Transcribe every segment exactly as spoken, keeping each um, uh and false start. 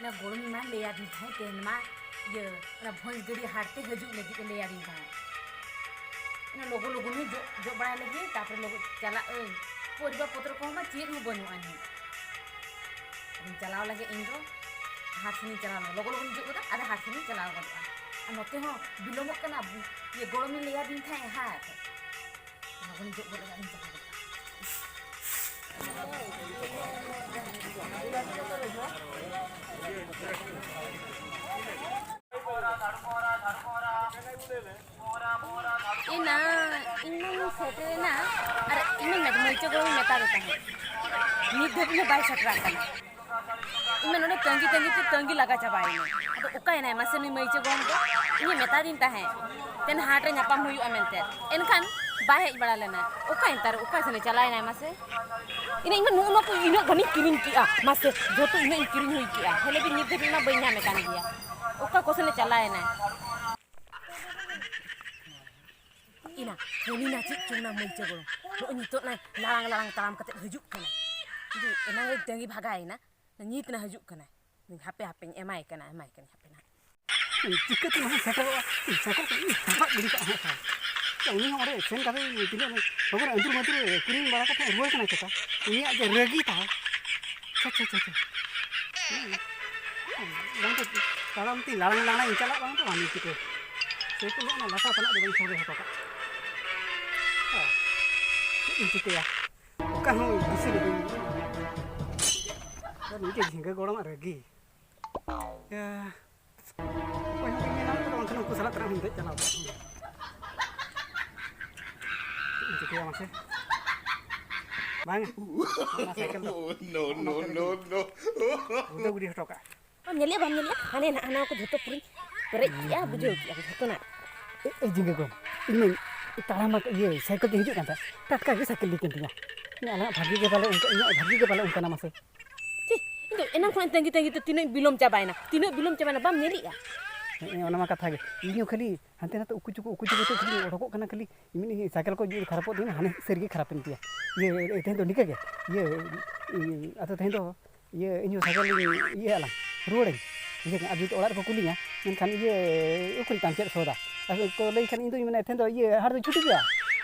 ᱚᱱᱟ ᱜᱚᱲᱚᱢᱤ ᱢᱟ ᱞᱟᱹᱭᱟᱫᱤᱧ ᱛᱟᱦᱮᱸᱫ, ᱛᱮᱦᱮᱧ ᱢᱟ ᱤᱭᱟᱹ, ᱚᱱᱟ ᱵᱷᱚᱸᱡᱽ ᱜᱟᱹᱰᱤ ᱦᱟᱴ ᱛᱮ ᱦᱤᱡᱩᱜ ᱞᱟᱹᱜᱤᱫ ᱮ ᱞᱟᱹᱭᱟᱫᱤᱧ ᱛᱟᱦᱮᱸᱫ᱾ ᱚᱱᱟ ᱞᱚᱜᱚ ᱞᱚᱜᱚᱱ ᱤᱧ ᱡᱚᱜ, ᱡᱚᱜ ᱵᱟᱲᱟᱭ ᱞᱟᱹᱜᱤᱫ, ᱛᱟᱨᱯᱚᱨᱮ ᱞᱚᱜᱚ ᱪᱟᱞᱟᱜ ᱟᱹᱧ᱾ ᱯᱚᱨᱤᱵᱟ ᱯᱚᱛᱨᱚ ᱠᱚᱦᱚᱸ ᱢᱟ ᱪᱮᱫ ᱦᱚᱸ ᱵᱟᱹᱱᱩᱜ ᱟᱹᱱᱤᱡ᱾ ᱟᱫᱚᱧ ᱪᱟᱞᱟᱣ ᱞᱟᱹᱜᱤᱫ ᱤᱧ ᱫᱚ ᱦᱟᱴ ᱥᱮᱱᱤᱧ ᱪᱟᱞᱟᱣ ᱞᱮᱱᱟ, ᱞᱚᱜᱚ ᱞᱚᱜᱚᱱᱤᱧ ᱡᱚᱜ ᱜᱚᱫᱟ, ᱟᱫᱚ ᱦᱟᱴ ᱥᱮᱱᱤᱧ ᱪᱟᱞᱟᱣ ᱜᱚᱫᱚᱜᱼᱟ᱾ ᱟᱨ ᱱᱚᱛᱮ ᱦᱚᱸ ᱵᱤᱞᱚᱢᱚᱜ ᱠᱟᱱᱟ, ᱤᱭᱟᱹ, ᱜᱚᱲᱚᱢᱤᱧ ᱞᱟᱹᱭᱟᱫᱤᱧ ᱛᱟᱦᱮᱸᱫ ᱦᱟᱴ᱾ ᱞᱚᱜᱚᱱᱤᱧ ᱡᱚᱜ ᱜᱚᱫ ᱞᱮᱜᱟ ᱟᱨᱤᱧ ᱪᱟᱞᱟᱣ ᱜᱚᱫᱚᱜᱼᱟ᱾ ᱮᱱᱟ, ᱤᱧ ᱢᱟᱧ ᱥᱮᱴᱮᱨᱮᱱᱟ, ᱟᱨ ᱤᱧ ᱢᱟ ᱢᱟᱹᱭᱪᱟᱹ ᱜᱚᱲᱚᱢᱤᱧ ᱢᱮᱛᱟᱫᱮ ᱛᱟᱦᱮᱸᱫ, ᱱᱤᱛ ᱫᱷᱟᱹᱵᱤᱡ ᱦᱚᱸ ᱵᱟᱭ ᱥᱮᱴᱮᱨ ᱟᱠᱟᱱᱟ᱾ ᱤᱧ ᱢᱟ ᱱᱚᱰᱮ ᱛᱟᱺᱜᱤ ᱛᱟᱺᱜᱤ ᱛᱮ ᱛᱟᱺᱜᱤ ᱞᱟᱜᱟ ᱪᱟᱵᱟᱭᱮᱱᱟ᱾ ᱟᱫᱚ ᱚᱠᱟᱭᱮᱱᱟᱭ ᱢᱟᱥᱮ ᱱᱩᱭ ᱢᱟᱹᱭᱪᱟᱹ ᱜᱚᱲᱚᱢ ᱫᱚ? ᱤᱧᱮ ᱢᱮᱛᱟᱫᱤᱧ ᱛᱟᱦᱮᱸᱫ, ᱛᱮᱦᱮᱧ ᱦᱟᱴ ᱨᱮ ᱧᱟᱯᱟᱢ ᱦᱩᱭᱩᱜᱼᱟ ᱢᱮᱱᱛᱮ, ᱮᱱᱠᱷᱟᱱ ᱵᱟᱭ ᱦᱮᱡ ᱵᱟᱲᱟ ᱞᱮᱱᱟ᱾ ᱚᱠᱟᱭᱮᱱ ᱛᱟᱨ, ᱚᱠᱟ ᱥᱮᱱᱮ ᱪᱟᱞᱟᱣᱮᱱᱟᱭ ᱢᱟᱥᱮ? ᱤᱱᱟᱹ ᱤᱧ ᱢᱟ ᱱᱩᱜᱼᱩ ᱱᱚᱣᱟ ᱠᱚ ᱤᱱᱟᱹᱜ ᱜᱟᱱᱤᱧ ᱠᱤᱨᱤᱧ ᱠᱮᱜᱼᱟ, ᱢᱟᱥᱮ, ᱡᱚᱛᱚ ᱤᱱᱟᱹᱜ ᱤᱧ ᱠᱤᱨᱤᱧ ᱦᱩᱭ ᱠᱮᱜᱼᱟ, ᱦᱮᱸ, ᱞᱟᱹᱭ ᱵᱤᱱ ᱱᱤᱛ ᱫᱷᱟᱹᱵᱤᱡ ᱢᱟ ᱵᱟᱹᱧ ᱧᱟᱢᱮ ᱠᱟᱱ ᱜᱮᱭᱟ᱾ ᱚᱠᱟ ᱠᱚ ᱥᱮᱱᱮ ᱪᱟᱞᱟᱣᱮᱱᱟᱭ? ᱤᱱᱟ ᱦᱟᱹᱱᱤ ᱱᱟ ᱪᱮᱫ ᱪᱚᱝ ᱱᱟ ᱢᱟᱹᱭᱪᱟᱹ ᱜᱚᱲᱚᱢ, ᱱᱚᱜᱼᱚᱭ ᱱᱤᱛᱚᱜ ᱱᱟᱭ ᱞᱟᱲᱟᱝ ᱞᱟᱲᱟᱝ ᱛᱟᱲᱟᱢ ᱠᱟᱛᱮ ᱦᱤᱡᱩᱜ ᱠᱟᱱᱟᱭ᱾ ᱤᱧ ᱫᱚ ᱮᱱᱟᱝ ᱨᱮᱧ ᱛᱟᱺᱜᱤ ᱵᱷᱟᱜᱟᱭᱮᱱᱟ, ᱱᱤᱛ ᱱᱟ ᱦᱤᱡᱩᱜ ᱠᱟᱱᱟᱭ᱾ ᱦᱟᱯᱮ ᱦᱟᱯᱮᱧ ᱮᱢᱟᱭ ᱠᱟᱱᱟ, ᱮᱢᱟᱭ ᱠᱟᱹᱱᱟᱹᱧ ᱦᱟᱯᱮ ᱱᱟᱦᱟᱜ᱾ ᱪᱤᱠᱟᱹᱛᱮ ᱱᱚᱣᱟ ᱥᱮᱴᱮᱨᱚᱜᱼᱟ? ᱤᱧ ᱥᱮᱴᱮᱨ ᱠᱟᱛᱮ ᱤᱧ ᱪᱟᱯᱟᱫ ᱜᱤᱰᱤ ᱠᱟᱜᱼᱟ ᱦᱟᱸᱜ ᱥᱟᱞᱟ᱾ ᱩᱱᱤ ᱦᱚᱸ ᱚᱸᱰᱮ ᱥᱮᱱ ᱠᱟᱛᱮ ᱛᱤᱱᱟᱹᱜ ᱦᱚᱵᱚᱨ ᱟᱹᱫᱩᱨ ᱢᱟᱹᱫᱩᱨ ᱠᱤᱨᱤᱧ ᱵᱟᱲᱟ ᱠᱟᱛᱮ ᱨᱩᱣᱟᱹᱲ ᱠᱟᱱᱟᱭ ᱪᱮᱛᱟ? ᱩᱱᱤᱭᱟᱜ ᱡᱮ ᱨᱟᱹᱜᱤ ᱛᱟᱭ᱾ ᱪᱷᱟ, ᱪᱷᱟ, ᱪᱷᱟ, ᱪᱷᱟ᱾ ᱦᱩᱸ᱾ ᱵᱟᱝ ᱫᱚ ᱛᱟᱲᱟᱢ ᱛᱤᱧ ᱞᱟᱲᱟᱝ ᱞᱟᱲᱟᱝ ᱤᱧ ᱪᱟᱞᱟᱜ, ᱵᱟᱝ ᱫᱚ ᱵᱟᱝ ᱤᱧ ᱪᱤᱠᱟᱹ᱾ ᱥᱮ ᱠᱚ ᱞᱟᱹᱭᱟ, ᱚᱱᱟ ᱞᱟᱴᱟ ᱛᱮᱱᱟᱜ ᱫᱚ ᱵᱟᱹᱧ ᱥᱚᱸᱜᱮ ᱦᱚᱴᱚ ᱠᱟᱜ᱾ ᱦᱮᱸ᱾ ᱪᱮᱫ ᱤᱧ ᱪᱤᱠᱟᱹᱭᱟ? ᱚᱠᱟ ᱦᱚᱸ ᱫᱤᱥᱟᱹ ᱜᱮ ᱵᱟᱹᱧ ᱧᱟᱢᱟ᱾ ᱟᱨ ᱢᱤᱫᱴᱮᱡ ᱡᱷᱤᱸᱜᱟᱹ ᱜᱚᱲᱚᱢᱟᱜ ᱨᱟᱹᱜᱤ᱾ ᱭᱟ᱾ ᱚᱠᱚᱭ ᱦᱚᱸ ᱵᱟᱹᱧ ᱧᱮᱞ ᱧᱟᱢ ᱠᱟᱫᱟ, ᱵᱟᱝᱠᱷᱟᱱ ᱩᱱᱠᱩ ᱥᱟᱞᱟᱜ ᱛᱟᱨᱟ ᱦᱚᱸᱧ ᱫᱮᱡ ᱪᱟᱞᱟᱣ ᱠᱚᱜᱼᱟ᱾ ᱪᱮᱫ ᱤᱧ ᱪᱤᱠᱟᱹᱭᱟ ᱢᱟᱥᱮ? ᱵᱟᱝᱟ᱾ ᱚᱱᱟ ᱥᱟᱭᱠᱮᱞ ᱫᱚ no, no, no, no. ᱜᱩᱫᱟᱹ ᱜᱩᱰᱤ ᱦᱚᱴᱚ ᱠᱟᱜᱼᱟ᱾ ᱵᱟᱢ ᱧᱮᱞᱮᱜᱼᱟ, ᱵᱟᱢ ᱧᱮᱞᱮᱜᱼᱟ? ᱦᱟᱱᱮ ᱱᱟᱜ ᱦᱟᱱᱟ ᱠᱚ ᱡᱷᱚᱛᱚ ᱯᱩᱨᱟᱹᱧ ᱯᱮᱨᱮᱡ ᱠᱮᱜᱼᱟ, ᱵᱩᱡᱷᱟᱹᱣ ᱠᱮᱜᱼᱟ ᱠᱚ ᱡᱷᱚᱛᱚᱱᱟᱜ᱾ ᱮ, ᱮ, ᱡᱤᱸᱜᱟᱹ ᱠᱚ, ᱤᱧ ᱢᱟ ᱛᱟᱲᱟᱢ ᱟᱠᱟᱫ, ᱤᱭᱟᱹ, ᱥᱟᱭᱠᱮᱞ ᱛᱮ ᱦᱤᱡᱩᱜ ᱠᱟᱱ ᱛᱟᱦᱮᱸᱫ, ᱴᱟᱴᱠᱟ ᱜᱮ ᱥᱟᱭᱠᱮᱞ ᱞᱤᱧ ᱛᱤᱸᱜᱩᱭᱟ᱾ ᱤᱧᱟᱹᱜ ᱟᱞᱟᱝᱟᱜ ᱵᱷᱟᱹᱜᱤ ᱜᱮ ᱵᱟᱞᱮ ᱚᱱᱠᱟ, ᱤᱧᱟᱹᱜ ᱵᱷᱟᱹᱜᱤ ᱜᱮ ᱵᱟᱞᱮ ᱚᱱᱠᱟᱱᱟ ᱢᱟᱥᱮ᱾ ᱪᱤ, ᱤᱧ ᱫᱚ ᱮᱱᱟᱝ ᱠᱷᱚᱱᱟᱜ ᱛᱟᱺᱜᱤ ᱛᱟᱺᱜᱤ ᱛᱮ ᱛᱤᱱᱟᱹᱜ ᱤᱧ ᱵᱤᱞᱚᱢ ᱪᱟᱵᱟᱭᱮᱱᱟ, ᱛᱤᱱᱟᱹᱜ ᱵᱤᱞᱚᱢ ᱪᱟᱵᱟᱭᱮᱱᱟ, ᱵᱟᱢ ᱧᱮᱞᱮᱜᱼᱟ? ᱦᱮᱸ, ᱚᱱᱟ ᱢᱟ ᱠᱟᱛᱷᱟ ᱜᱮ᱾ ᱤᱧ ᱦᱚᱸ ᱠᱷᱟᱹᱞᱤ ᱦᱟᱱᱛᱮ ᱱᱟᱛᱮ ᱩᱠᱩ ᱪᱩᱠᱩ, ᱩᱠᱩ ᱪᱩᱠᱩ ᱛᱮ ᱠᱷᱟᱹᱞᱤ ᱚᱰᱚᱠᱚᱜ ᱠᱟᱱᱟ ᱠᱷᱟᱹᱞᱤ᱾ ᱤᱧ ᱢᱮᱱᱮᱫ ᱥᱟᱭᱠᱮᱞ ᱠᱚ ᱡᱩᱫᱤ ᱠᱷᱟᱨᱟᱯᱚᱜ ᱛᱤᱧᱟ, ᱦᱟᱱᱮ ᱥᱟᱹᱨᱤ ᱜᱮ ᱠᱷᱟᱨᱟᱯᱮᱱ ᱛᱤᱧᱟ᱾ ᱤᱭᱟᱹ, ᱮ, ᱛᱮᱦᱮᱧ ᱫᱚ ᱱᱤᱝᱠᱟᱹ ᱜᱮ᱾ ᱤᱭᱟᱹ, ᱤᱭᱟᱹ, ᱟᱫᱚ ᱛᱮᱦᱮᱧ ᱫᱚ, ᱤᱭᱟᱹ, ᱤᱧ ᱦᱚᱸ ᱥᱟᱭᱠᱮᱞ ᱤᱧ ᱤᱭᱟᱹ ᱟᱞᱟᱝ, ᱨᱩᱣᱟᱹᱲᱟᱹᱧ᱾ ᱤᱭᱟᱹ, ᱟᱨ ᱡᱩᱫᱤ ᱚᱲᱟᱜ ᱨᱮᱠᱚ ᱠᱩᱞᱤᱧᱟ, ᱢᱮᱱᱠᱷᱟᱱ, ᱤᱭᱟᱹ, ᱚᱠᱚᱭ ᱛᱟᱢ ᱪᱮᱫ ᱥᱚᱣᱫᱟ? ᱟᱨ ᱠᱚ ᱞᱟᱹᱭ ᱠᱷᱟᱱ ᱤᱧ ᱫᱚᱧ ᱢᱮᱱᱟ, ᱛᱮᱦᱮᱧ ᱫᱚ, ᱤᱭᱟᱹ, ᱦᱟᱴ ᱫᱚ ᱪᱷᱩᱴᱤ ᱜᱮᱭᱟ᱾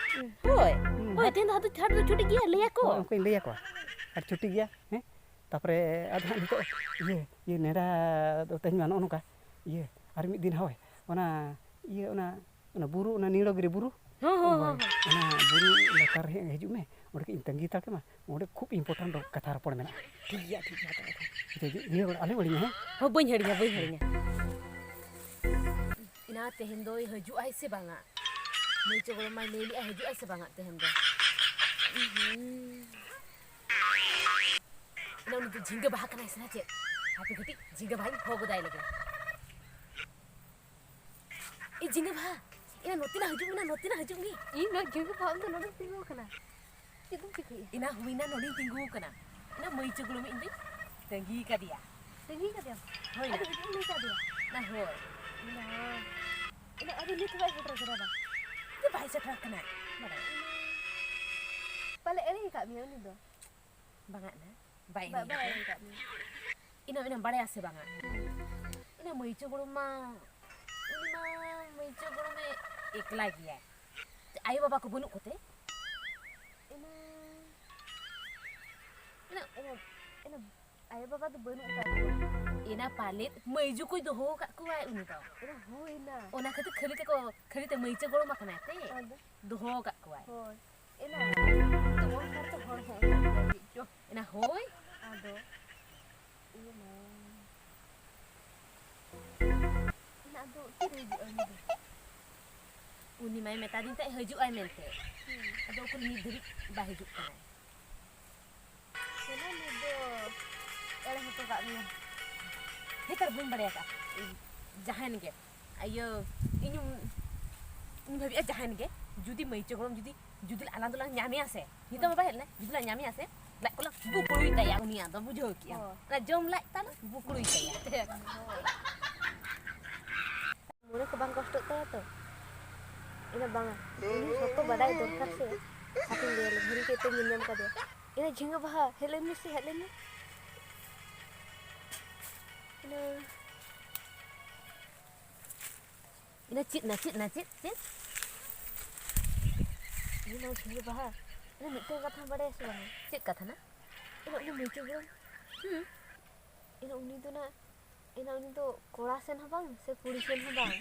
ᱦᱳᱭ᱾ ᱦᱩᱸ, ᱦᱳᱭ, ᱦᱟᱴ ᱛᱮᱦᱮᱧ ᱫᱚ ᱦᱟᱴ ᱫᱚ, ᱦᱟᱴ ᱫᱚ ᱪᱷᱩᱴᱤ ᱜᱮᱭᱟ, ᱞᱟᱹᱭ ᱟᱠᱚ᱾ ᱦᱳᱭ, ᱚᱱᱠᱟᱧ ᱞᱟᱹᱭ ᱟᱠᱚᱣᱟ᱾ ᱟᱨ ᱪᱷᱩᱴᱤ ᱜᱮᱭᱟ, ᱦᱮᱸ? ᱛᱟᱯᱚᱨᱮ ᱟᱫᱚ ᱦᱟᱸᱜ ᱱᱤᱛᱚᱜ ᱤᱭᱟᱹ, ᱤᱭᱟᱹ ᱱᱮᱰᱟ ᱫᱚ ᱛᱮᱦᱮᱧ ᱢᱟ ᱱᱚᱜᱼᱚ ᱱᱚᱝᱠᱟ, ᱤᱭᱟᱹ ᱟᱨ ᱢᱤᱫ ᱫᱤᱱ ᱦᱳᱭ, ᱚᱱᱟ ᱤᱭᱟᱹ, ᱚᱱᱟ, ᱚᱱᱟ ᱵᱩᱨᱩ, ᱚᱱᱟ ᱱᱤᱲᱚᱜᱤᱨᱤ ᱵᱩᱨᱩ, ᱦᱚᱸ, ᱦᱚᱸ, ᱦᱳᱭ, ᱦᱚᱸ, ᱦᱚᱸ᱾ ᱚᱱᱟ ᱵᱩᱨᱩ ᱞᱟᱛᱟᱨ ᱨᱮ ᱦᱤᱡᱩᱜ ᱢᱮ, ᱚᱸᱰᱮ ᱠᱟᱹᱡ ᱤᱧ ᱛᱟᱺᱜᱤ ᱦᱟᱛᱟᱲ ᱠᱮᱢᱟ, ᱚᱸᱰᱮ ᱠᱷᱩᱵ important ᱠᱟᱛᱷᱟ ᱨᱚᱯᱚᱲ ᱢᱮᱱᱟᱜᱼᱟ᱾ ᱴᱷᱤᱠ ᱜᱮᱭᱟ, ᱴᱷᱤᱠ ᱜᱮᱭᱟ, ᱛᱚᱵᱮ ᱠᱷᱟᱱ᱾ ᱟᱪᱪᱷᱟ, ᱦᱤᱡᱩᱜ, ᱤᱭᱟᱹ, ᱟᱞᱚᱢ ᱦᱤᱲᱤᱧᱟ, ᱦᱮᱸ? ᱦᱚᱸ, ᱵᱟᱹᱧ ᱦᱤᱲᱤᱧᱟ, ᱵᱟᱹᱧ ᱦᱤᱲᱤᱧᱟ᱾ ᱮᱱᱟ ᱛᱮᱦᱮᱧ ᱫᱚᱭ ᱦᱤᱡᱩᱜ ᱟᱭ ᱥᱮ ᱵᱟᱝᱟ? ᱢᱟᱹᱭ ᱪᱚ ᱜᱚᱲᱚᱢ ᱢᱟᱭ ᱞᱟᱹᱭ ᱞᱮᱜᱼᱟ, ᱦᱤᱡᱩᱜ ᱟᱭ ᱥᱮ ᱵᱟᱝᱟ ᱛᱮᱦᱮᱧ ᱫᱚ? ᱩᱸᱦᱩᱸ᱾ ᱮᱱᱟ ᱩᱱᱤ ᱫᱚ ᱡᱷᱤᱸᱜᱟᱹ ᱵᱟᱦᱟ ᱠᱟᱱᱟᱭ ᱥᱮ ᱪᱮᱫ? ᱦᱟᱯᱮ ᱠᱟᱹᱴᱤᱡ ᱡᱷᱤᱸᱜᱟᱹ ᱵᱟᱦᱟᱧ ᱦᱚᱦᱚ ᱜᱚᱫᱟᱭ ᱞᱮᱜᱮ᱾ ᱮ ᱡᱷᱤᱸᱜᱟᱹ ᱵᱟᱦᱟ, ᱮᱱᱟ ᱱᱚᱛᱮᱱᱟᱜ ᱦᱤᱡᱩᱜ ᱢᱮ ᱱᱟ, ᱱᱚᱛᱮᱱᱟᱜ ᱦᱤᱡᱩᱜ ᱢᱮ᱾ ᱤᱧ ᱫᱚ ᱡᱷᱤᱸᱜᱟᱹ ᱵᱟᱦᱟ, ᱟᱢ ᱫᱚ ᱱᱚᱰᱮᱢ ᱛᱤᱸᱜᱩ ᱟᱠᱟᱱᱟ᱾ ᱪᱮᱫ ᱮᱢ ᱪᱤᱠᱟᱹᱭᱮᱫᱼᱟ? ᱮᱱᱟ ᱦᱩᱭᱱᱟ ᱱᱚᱰᱮᱧ ᱛᱤᱸᱜᱩ ᱟᱠᱟᱱᱟ᱾ ᱮᱱᱟ ᱢᱟᱹᱭ ᱪᱚ ᱜᱚᱲᱚᱢᱤᱡ ᱤᱧ ᱫᱚᱧ ᱛᱟᱺᱜᱤ ᱠᱟᱫᱮᱭᱟ᱾ ᱛᱟᱺᱜᱤ ᱠᱟᱫᱮᱭᱟᱢ? ᱦᱳᱭ ᱟᱫᱚ ᱱᱟ᱾ ᱦᱤᱡᱩᱜ ᱮᱢ ᱞᱟᱹᱭ ᱠᱟᱫᱮᱭᱟ? ᱮᱱᱟ ᱦᱳᱭ᱾ ᱮᱱᱟ, ᱮᱱᱟ ᱟᱫᱚ ᱱᱤᱛ ᱦᱚᱸ ᱵᱟᱭ ᱥᱮᱴᱮᱨ ᱠᱟᱱᱟ ᱵᱟᱝ? ᱤᱧ ᱫᱚ ᱵᱟᱭ ᱥᱮᱴᱮᱨ ᱠᱟᱱᱟ᱾ ᱵᱟᱲᱟᱭ᱾ ᱯᱟᱞᱮ ᱮᱲᱮ ᱟᱠᱟᱫ ᱢᱮᱭᱟ ᱩᱱᱤ ᱫᱚ᱾ ᱵᱟᱝᱟ ᱱᱟ, ᱵᱟᱭ ᱵᱟ-, ᱮᱲᱮ ᱵᱟᱭ ᱟᱠᱟᱫ ᱮᱲᱮ ᱟᱠᱟᱫ ᱢᱮᱭᱟ᱾ ᱮᱱᱟ, ᱮᱱᱟ ᱵᱟᱲᱟᱭᱟ ᱥᱮ ᱵᱟᱝᱟ? ᱮᱱᱟ ᱢᱟᱹᱭ ᱪᱚ ᱜᱚᱲᱚᱢ ᱢᱟ, ᱩᱱᱤ ᱢᱟ ᱢᱟᱹᱭ ᱪᱚ ᱜᱚᱲᱚᱢᱮ ᱮᱠᱞᱟ ᱜᱮᱭᱟᱭ᱾ ᱟᱭᱳ ᱵᱟᱵᱟ ᱠᱚ ᱵᱟᱹᱱᱩᱜ ᱠᱚᱛᱮ? ᱮᱱᱟ, ᱮᱱᱟ, ᱮᱱᱟ, ᱮᱱᱟ ᱟᱭᱳ ᱵᱟᱵᱟ ᱫᱚ ᱵᱟᱹᱱᱩᱜ ᱟᱠᱟᱫ ᱠᱚᱣᱟ᱾ ᱮᱱᱟ ᱯᱟᱞᱮᱫ ᱢᱟᱹᱭᱡᱩ ᱠᱚᱭ ᱫᱚᱦᱚ ᱟᱠᱟᱫ ᱠᱚᱣᱟᱭ ᱩᱱᱤ ᱫᱚ᱾ ᱮᱱᱟ ᱦᱩᱭᱱᱟ᱾ ᱚᱱᱟ ᱠᱷᱟᱹᱛᱤᱨ ᱠᱷᱟᱹᱞᱤ ᱛᱮᱠᱚ, ᱠᱷᱟᱹᱞᱤ ᱛᱮ ᱢᱟᱹᱭ ᱪᱚ ᱜᱚᱲᱚᱢ ᱟᱠᱟᱱᱟᱭ ᱛᱮ ᱟᱫᱚ? ᱫᱚᱦᱚ ᱟᱠᱟᱫ ᱠᱚᱣᱟᱭ᱾ ᱦᱳᱭ᱾ ᱮᱱᱟ, ᱛᱚ ᱚᱱᱠᱟ ᱛᱚ ᱦᱚᱲ ᱦᱚᱸ ᱚᱱᱠᱟ ᱜᱮ ᱪᱚ᱾ ᱮᱱᱟ ᱦᱳᱭ᱾ ᱟᱫᱚ, ᱤᱭᱟᱹ ᱢᱟ᱾ ᱮᱱᱟ ᱟᱫᱚ ᱛᱤᱨᱮ ᱦᱤᱡᱩᱜᱼᱟ ᱩᱱᱤ ᱫᱚ? ᱩᱱᱤ ᱢᱟᱭ ᱢᱮᱛᱟ ᱫᱤᱧ ᱛᱟᱦᱮᱸᱫ ᱦᱤᱡᱩᱜ ᱟᱭ ᱢᱮᱱᱛᱮ᱾ ᱦᱩᱸ᱾ ᱟᱫᱚ ᱩᱠᱩᱨ ᱱᱤᱛ ᱫᱷᱟᱹᱵᱤᱡ ᱵᱟᱭ ᱦᱤᱡᱩᱜ ᱠᱟᱱᱟᱭ᱾ ᱥᱮᱱᱟ ᱱᱤᱛ ᱫᱚ ᱮᱲᱮ ᱦᱚᱴᱚ ᱠᱟᱜ ᱢᱮᱭᱟ᱾ ᱱᱮᱛᱟᱨ ᱵᱟᱹᱧ ᱵᱟᱲᱟᱭ ᱟᱠᱟᱫᱼᱟ᱾ ᱡᱟᱦᱟᱸᱭᱮᱱ ᱜᱮ, ᱤᱭᱟᱹ, ᱤᱧ, ᱤᱧ ᱵᱷᱟᱹᱵᱤᱜᱼᱟ ᱡᱟᱦᱟᱸᱭᱮᱱ ᱜᱮ, ᱡᱩᱫᱤ ᱢᱟᱹᱭ ᱪᱚ ᱜᱚᱲᱚᱢ ᱡᱩᱫᱤ, ᱡᱩᱫᱤ ᱟᱞᱟᱝ ᱫᱚᱞᱟᱝ ᱧᱟᱢᱮᱭᱟ ᱥᱮ, ᱱᱤᱛᱚᱜ ᱢᱟ ᱵᱟᱭ ᱦᱮᱡ ᱞᱮᱱᱟ, ᱡᱩᱫᱤ ᱞᱟᱝ ᱧᱟᱢᱮᱭᱟ ᱥᱮ, ᱞᱟᱡ ᱠᱚᱞᱟᱝ ᱵᱩᱠᱲᱩᱭ ᱛᱟᱭᱟ ᱩᱱᱤᱭᱟᱜ ᱫᱚ, ᱵᱩᱡᱷᱟᱹᱣ ᱠᱮᱜᱼᱟᱢ? ᱦᱳᱭ᱾ ᱚᱱᱟ ᱡᱚᱢ ᱞᱟᱡ ᱛᱟᱞᱟᱝ ᱵᱩᱠᱲᱩᱭ ᱛᱟᱭᱟ᱾ ᱦᱳᱭ᱾ ᱢᱚᱱᱮ ᱠᱚ ᱵᱟᱝ ᱠᱚᱥᱴᱚᱜ ᱛᱟᱭᱟ ᱛᱚ᱾ ᱤᱱᱟᱹ ᱵᱟᱝᱟ, ᱩᱱᱤ ᱥᱚᱛᱚ ᱵᱟᱰᱟᱭ ᱫᱚᱨᱠᱟᱨ ᱥᱮ᱾ ᱦᱟᱯᱮᱧ ᱞᱟᱹᱭᱟ, ᱜᱷᱩᱨᱤ ᱠᱟᱛᱮ ᱧᱮᱞ ᱧᱟᱢ ᱠᱟᱫᱮᱭᱟ᱾ ᱤᱱᱟᱹ ᱡᱷᱤᱸᱜᱟᱹ ᱵᱟᱦᱟ, ᱦᱮᱡ ᱞᱮᱱ ᱢᱮᱥᱮ, ᱦᱮᱡ ᱞᱮᱱ ᱢᱮ᱾ ᱤᱱᱟᱹ, ᱤᱱᱟᱹ ᱪᱮᱫ ᱱᱟ, ᱪᱮᱫ ᱱᱟ, ᱪᱮᱫ, ᱪᱮᱫ? ᱤᱱᱟᱹ ᱡᱷᱤᱸᱜᱟᱹ ᱵᱟᱦᱟ, ᱤᱱᱟᱹ ᱢᱤᱫᱴᱟᱝ ᱠᱟᱛᱷᱟᱢ ᱵᱟᱰᱟᱭᱟ ᱥᱮ ᱵᱟᱝᱟ? ᱪᱮᱫ ᱠᱟᱛᱷᱟ ᱱᱟ? ᱤᱱᱟᱹ ᱩᱱᱤ ᱢᱟᱹᱭᱪᱩ ᱜᱚᱲᱚᱢ᱾ ᱦᱩᱸ᱾ ᱤᱱᱟᱹ ᱩᱱᱤ ᱫᱚ ᱱᱟ, ᱮᱱᱟ ᱩᱱᱤ ᱫᱚ ᱠᱚᱲᱟ ᱥᱮᱱ ᱦᱚᱸ ᱵᱟᱝ ᱥᱮ ᱠᱩᱲᱤ ᱥᱮᱱ ᱦᱚᱸ ᱵᱟᱝ᱾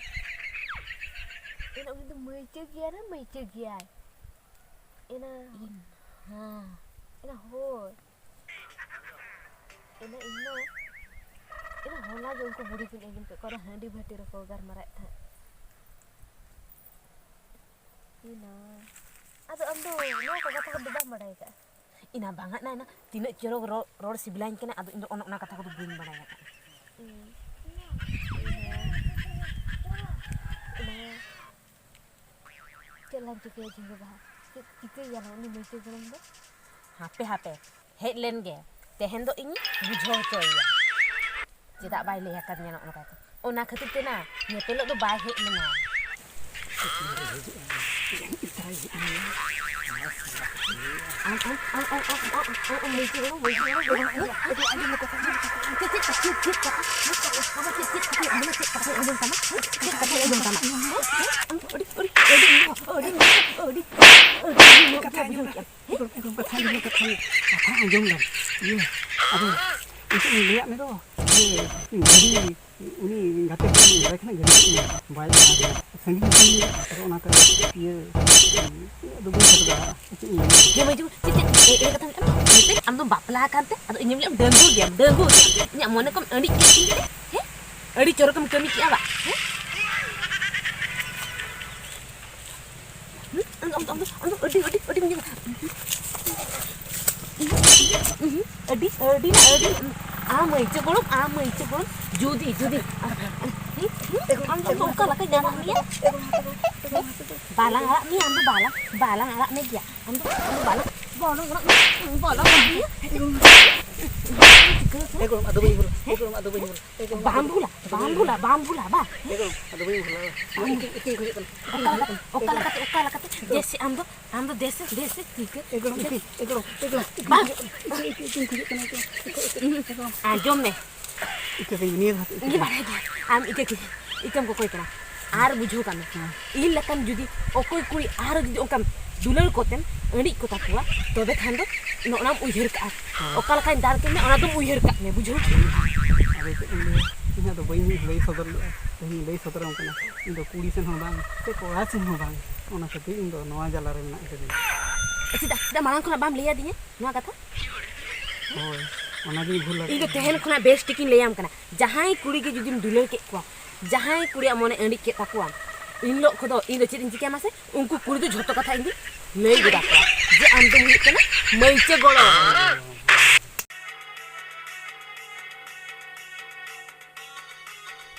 ᱮᱱᱟ ᱩᱱᱤ ᱫᱚ ᱢᱟᱹᱭᱪᱟᱹ ᱜᱮᱭᱟᱭ ᱨᱮ, ᱢᱟᱹᱭᱪᱟᱹ ᱜᱮᱭᱟᱭ᱾ ᱮᱱᱟ ᱤᱧ ᱦᱚᱸ᱾ ᱮᱱᱟ ᱦᱳᱭ᱾ ᱮᱱᱟ ᱤᱧ ᱫᱚ, ᱮᱱᱟ ᱦᱚᱞᱟ ᱜᱮ ᱩᱱᱠᱩ ᱵᱩᱲᱦᱤ ᱠᱤᱱ ᱟᱸᱡᱚᱢ ᱠᱮᱫ ᱠᱚᱣᱟ, ᱦᱟᱺᱰᱤ ᱵᱷᱟᱹᱴᱤ ᱨᱮᱠᱚ ᱜᱟᱞᱢᱟᱨᱟᱣᱮᱫ ᱛᱟᱦᱮᱸᱫ᱾ ᱮᱱᱟ ᱟᱫᱚ ᱟᱢ ᱫᱚ ᱱᱚᱣᱟ ᱠᱚ ᱠᱟᱛᱷᱟ ᱠᱚᱫᱚ ᱵᱟᱢ ᱵᱟᱲᱟᱭ ᱟᱠᱟᱫᱼᱟ? ᱤᱧ ᱵᱟᱝᱟ ᱱᱟ, ᱤᱱᱟ ᱛᱤᱱᱟᱹᱜ ᱪᱚᱨᱚᱠ ᱨᱚᱲ, ᱨᱚᱲ ᱥᱤᱵᱤᱞᱟᱹᱧ ᱠᱟᱱᱟ, ᱟᱫᱚ ᱤᱧ ᱫᱚ ᱚᱱᱮ ᱚᱱᱟ ᱠᱟᱛᱷᱟ ᱠᱚᱫᱚ ᱵᱟᱹᱧ ᱵᱟᱲᱟᱭ ᱟᱠᱟᱫᱼᱟ᱾ ᱦᱩᱸ᱾ ᱚᱱᱟ ᱪᱮᱫ ᱞᱟᱝ ᱪᱤᱠᱟᱹᱭᱟ ᱡᱷᱤᱸᱜᱟᱹ ᱵᱟᱦᱟ? ᱪᱮᱫ ᱪᱤᱠᱟᱹᱭ ᱜᱮᱭᱟ ᱩᱱᱤ ᱢᱟᱹᱭᱪᱟᱹ ᱜᱚᱲᱚᱢ ᱫᱚ? ᱦᱟᱯᱮ, ᱦᱟᱯᱮ, ᱦᱮᱡ ᱞᱮᱱ ᱜᱮ, ᱛᱮᱦᱮᱧ ᱫᱚ ᱤᱧ ᱵᱩᱡᱷᱟᱹᱣ ᱦᱚᱪᱚᱭᱮᱭᱟ᱾ ᱪᱮᱫᱟᱜ ᱵᱟᱭ ᱞᱟᱹᱭ ᱟᱠᱟᱫᱤᱧᱟ ᱱᱚᱜᱼᱚ ᱱᱚᱝᱠᱟ ᱠᱚ? ᱚᱱᱟ ᱠᱷᱟᱹᱛᱤᱨ ᱛᱮ ᱱᱟ, ᱧᱮᱯᱮᱞᱚᱜ ᱫᱚ ᱵᱟᱭ ᱦᱮᱡ ᱞᱮᱱᱟ᱾ ᱟᱢ, ᱟᱢ, ᱟᱢ, ᱢᱟᱹᱭᱪᱩ ᱜᱚᱲᱚᱢ, ᱢᱟᱹᱭᱪᱩ ᱜᱚᱲᱚᱢ, ᱪᱮᱫ, ᱪᱮᱫ, ᱪᱮᱫ, ᱪᱮᱫ, ᱪᱮᱫ ᱠᱟᱛᱷᱟ, ᱪᱮᱫ ᱠᱟᱛᱷᱟ, ᱪᱮᱫ ᱠᱟᱛᱷᱟ, ᱪᱮᱫ ᱠᱟᱛᱷᱟ, ᱪᱮᱫ ᱠᱟᱛᱷᱟ ᱟᱸᱡᱚᱢ ᱛᱟᱢᱟ? ᱪᱮᱫ ᱠᱟᱛᱷᱟ ᱟᱸᱡᱚᱢ ᱛᱟᱢᱟ? ᱟᱹᱰᱤ, ᱟᱹᱰᱤ, ᱟᱹᱰᱤ, ᱟᱹᱰᱤ, ᱟᱹᱰᱤ, ᱟᱹᱰᱤ, ᱟᱹᱰᱤ, ᱠᱟᱛᱷᱟ ᱟᱸᱡᱚᱢ ᱞᱮᱢ᱾ ᱠᱟᱛᱷᱟ ᱟᱸᱡᱚᱢ ᱞᱮᱢ, ᱠᱟᱛᱷᱟ ᱟᱸᱡᱚᱢ ᱞᱮᱢ᱾ ᱤᱭᱟᱹ, ᱟᱫᱚ ᱱᱤᱛᱚᱜ ᱤᱧ ᱞᱟᱹᱭᱟᱫ ᱢᱮ ᱫᱚ, ᱡᱮ ᱜᱟᱹᱰᱤ, ᱩᱱᱤ ᱜᱟᱛᱮ ᱠᱚᱲᱟ ᱤᱧ ᱢᱮᱛᱟᱭ ᱠᱟᱱᱟ, ᱜᱟᱹᱰᱤ ᱠᱚ ᱤᱧ ᱵᱟᱭ ᱮᱢᱟ ᱫᱤᱧᱟ᱾ ᱥᱟᱺᱜᱤᱧ ᱥᱟᱺᱜᱤᱧ, ᱟᱫᱚ ᱚᱱᱟᱛᱮ ᱤᱭᱟᱹ, ᱤᱧ ᱫᱚ ᱵᱟᱹᱧ ᱥᱮᱴᱮᱨ ᱫᱟᱲᱮᱭᱟᱜᱼᱟ᱾ ᱪᱮᱫ ᱤᱧ ᱞᱟᱹᱭᱟ? ᱦᱮᱸ, ᱢᱟᱹᱭ ᱡᱩ, ᱪᱮᱫ, ᱪᱮᱫ, ᱮ-, ᱮᱲᱮ ᱠᱟᱛᱷᱟᱢ ᱢᱮᱱᱮᱫᱼᱟ? ᱢᱤᱫᱴᱮᱱ ᱟᱢ ᱫᱚᱢ ᱵᱟᱯᱞᱟ ᱟᱠᱟᱱ ᱛᱮ, ᱟᱫᱚ ᱤᱧᱮᱢ ᱞᱟᱹᱭᱟ ᱰᱟᱺᱜᱩᱣᱟᱹ ᱜᱮᱭᱟᱢ, ᱰᱟᱺᱜᱩᱣᱟᱹ ᱜᱮᱭᱟᱢ᱾ ᱤᱧᱟᱹᱜ ᱢᱚᱱᱮ ᱠᱚᱢ ᱟᱹᱲᱤᱡ ᱠᱮᱫ ᱛᱤᱧ ᱛᱮ, ᱦᱮᱸ? ᱟᱹᱰᱤ ᱪᱚᱨᱚᱠᱮᱢ ᱠᱟᱹᱢᱤ ᱠᱮᱜᱼᱟ ᱵᱟ, ᱦᱮᱸ? ᱦᱩᱸ? ᱟᱢ ᱫᱚ, ᱟᱢ ᱫᱚ, ᱟᱢ ᱫᱚ, ᱟᱢ ᱫᱚ ᱟᱹᱰᱤ, ᱟᱹᱰᱤ, ᱟᱹᱰᱤᱢ ᱧᱮᱞᱟ᱾ ᱩᱦᱩᱸ, ᱟᱹᱰᱤ, ᱟᱹᱰᱤ ᱱᱟ, ᱟᱹᱰᱤ᱾ ᱟᱢ ᱢᱟᱹᱭᱪᱟᱹ ᱜᱚᱲᱚᱢ, ᱟᱢ ᱢᱟᱹᱭᱪᱟᱹ ᱜᱚᱲᱚᱢ, ᱡᱩᱫᱤ, ᱡᱩᱫᱤ᱾ ᱦᱩᱸ? ᱟᱢ ᱫᱚ ᱚᱠᱟ ᱞᱮᱠᱟᱧ ᱜᱟᱱ ᱢᱮᱭᱟ? ᱵᱟᱞᱟᱝ ᱟᱲᱟᱜ ᱢᱮᱭᱟ, ᱟᱢ ᱫᱚ ᱵᱟᱞᱟᱝ, ᱵᱟᱞᱟᱝ ᱟᱲᱟᱜ ᱢᱮ ᱜᱮᱭᱟ᱾ ᱟᱢ ᱫᱚ, ᱟᱢ ᱫᱚ ᱵᱟᱞᱟᱝ, ᱵᱟᱞᱟᱝ ᱟᱲᱟᱜ ᱢᱮᱭᱟ, ᱵᱟᱞᱟᱝ ᱟᱲᱟᱜ ᱢᱮᱭᱟ᱾ ᱮ ᱜᱚᱲᱚᱢ, ᱟᱫᱚ ᱵᱟᱹᱧ ᱵᱷᱩᱞᱟ᱾ ᱮ ᱜᱚᱲᱚᱢ, ᱟᱫᱚ ᱵᱟᱹᱧ ᱵᱷᱩᱞᱟ᱾ ᱮ ᱜᱚᱲᱚᱢ, ᱵᱟᱢ ᱵᱷᱩᱞᱟ, ᱵᱟᱢ ᱵᱷᱩᱞᱟ, ᱵᱟᱢ ᱵᱷᱩᱞᱟ, ᱵᱟ᱾ ᱮ ᱜᱚᱲᱚᱢ, ᱟᱫᱚ ᱵᱟᱹᱧ ᱵᱷᱩᱞᱟ᱾ ᱤᱠᱟᱹᱧ, ᱤᱠᱟᱹᱧ ᱠᱷᱚᱡᱚᱜ ᱠᱟᱱᱟ᱾ ᱚᱠᱟ ᱞᱮᱠᱟᱛᱮ, ᱚᱠᱟ ᱞᱮᱠᱟᱛᱮ, ᱚᱠᱟ ᱞᱮᱠᱟᱛᱮ? ᱫᱮᱥ, ᱟᱢ ᱫᱚ, ᱟᱢ ᱫᱚ ᱫᱮᱥ, ᱫᱮᱥ, ᱤᱠᱟᱹ᱾ ᱮ ᱜᱚᱲᱚᱢ, ᱤᱠᱟᱹᱧ, ᱮ ᱜᱚᱲᱚᱢ, ᱮ ᱜᱚᱲᱚᱢ, ᱵᱟᱝ᱾ ᱤᱠᱟᱹ, ᱤᱠᱟᱹ, ᱤᱠᱟᱹᱧ ᱠᱷᱚᱡᱚᱜ ᱠᱟᱱᱟ, ᱤᱠᱟᱹ, ᱤᱠᱟᱹ, ᱤᱠᱟᱹ, ᱤᱠᱟᱹ, ᱤᱠᱟᱹ, ᱤᱠᱟᱹ, ᱤᱠᱟᱹ᱾ ᱟᱸᱡᱚᱢ ᱢᱮ᱾ ᱤᱠᱟᱹ ᱠᱟᱹᱧ ᱢᱮ, ᱱᱤᱭᱟᱹ ᱫᱷᱟᱣ ᱤᱠᱟᱹ᱾ ᱤᱧ ᱵᱟᱲᱟᱭ ᱜᱮᱭᱟ, ᱟᱢ ᱤᱠᱟᱹ ᱠᱤ, ᱤᱠᱟᱹᱢ ᱠᱚᱠᱚᱭ ᱠᱟᱱᱟ᱾ ᱟᱨ ᱵᱩᱡᱷᱟᱹᱣ ᱠᱟᱜ ᱢᱮ, ᱦᱮᱸ᱾ ᱤᱧ ᱞᱮᱠᱟᱱ ᱡᱩᱫᱤ ᱚᱠᱚᱭ ᱠᱩᱲᱤ ᱟᱨ ᱡᱩᱫᱤ ᱚᱱᱠᱟᱢ ᱫᱩᱞᱟᱹᱲ ᱠᱚᱛᱮᱢ ᱟᱹᱲᱤᱡ ᱠᱚ ᱛᱟᱠᱚᱣᱟ, ᱛᱚᱵᱮ ᱠᱷᱟᱱ ᱫᱚ ᱱᱚᱜᱼᱱᱟᱢ ᱩᱭᱦᱟᱹᱨ ᱠᱟᱜᱼᱟ᱾ ᱦᱮᱸ᱾ ᱚᱠᱟ ᱞᱮᱠᱟᱧ ᱫᱟᱞ ᱠᱮᱫ ᱢᱮ, ᱚᱱᱟ ᱫᱚᱢ ᱩᱭᱦᱟᱹᱨ ᱠᱟᱜ ᱢᱮ, ᱵᱩᱡᱷᱟᱹᱣ? ᱟᱫᱚ ᱪᱮᱫ ᱤᱧ ᱞᱟᱹᱭᱟ, ᱤᱧ ᱟᱫᱚ ᱵᱟᱹᱧ ᱞᱟᱹᱭ ᱥᱚᱫᱚᱨ ᱞᱮᱫᱼᱟ, ᱛᱮᱦᱮᱧ ᱤᱧ ᱞᱟᱹᱭ ᱥᱚᱫᱚᱨᱟᱢ ᱠᱟᱱᱟ᱾ ᱤᱧ ᱫᱚ ᱠᱩᱲᱤ ᱥᱮᱱ ᱦᱚᱸ ᱵᱟᱝ, ᱥᱮ ᱠᱚᱲᱟ ᱥᱮᱱ ᱦᱚᱸ ᱵᱟᱝ, ᱚᱱᱟ ᱠᱷᱟᱹᱛᱤᱨ ᱤᱧ ᱫᱚ ᱱᱚᱣᱟ ᱡᱟᱞᱟ ᱨᱮ ᱢᱮᱱᱟᱜ ᱟᱠᱟᱫᱤᱧᱟ᱾ ᱪᱮᱫᱟᱜ, ᱪᱮᱫᱟᱜ ᱢᱟᱲᱟᱝ ᱠᱷᱚᱱᱟᱜ ᱵᱟᱢ ᱞᱟᱹᱭ ᱟᱹᱫᱤᱧᱟ ᱱᱚᱣᱟ ᱠᱟᱛᱷᱟ? ᱦᱳᱭ, ᱚᱱᱟᱜᱤᱧ ᱵᱷᱩᱞ ᱟᱠᱟᱫᱟ᱾ ᱤᱧ ᱫᱚ ᱛᱮᱦᱮᱧ ᱠᱷᱚᱱᱟᱜ ᱵᱮᱥ ᱴᱷᱤᱠᱤᱧ ᱞᱟᱹᱭᱟᱢ ᱠᱟᱱᱟ, ᱡᱟᱦᱟᱸᱭ ᱠᱩᱲᱤ ᱜᱮ ᱡᱩᱫᱤᱢ ᱫᱩᱞᱟᱹᱲ ᱠᱮᱫ ᱠᱚᱣᱟ, ᱡᱟᱦᱟᱸᱭ ᱠᱩᱲᱤᱭᱟᱜ ᱢᱚᱱᱮ ᱟᱹᱲᱤᱡ ᱠᱮᱫ ᱛᱟᱠᱚᱣᱟ, ᱤᱱ ᱦᱤᱞᱳᱜ ᱠᱷᱚᱱ ᱫᱚ ᱤᱧ ᱫᱚ ᱪᱮᱫ ᱤᱧ ᱪᱤᱠᱟᱹᱭᱟ ᱢᱟᱥᱮ? ᱩᱱᱠᱩ ᱠᱩᱲᱤ ᱫᱚ ᱡᱷᱚᱛᱚ ᱠᱟᱛᱷᱟ ᱤᱧ ᱫᱚᱧ ᱞᱟᱹᱭ ᱜᱚᱫ ᱟᱠᱚᱣᱟ ᱡᱮ ᱟᱢ ᱫᱚᱢ ᱦᱩᱭᱩᱜ ᱠᱟᱱᱟ ᱢᱟᱹᱭᱪᱟᱹ ᱜᱚᱲᱚ᱾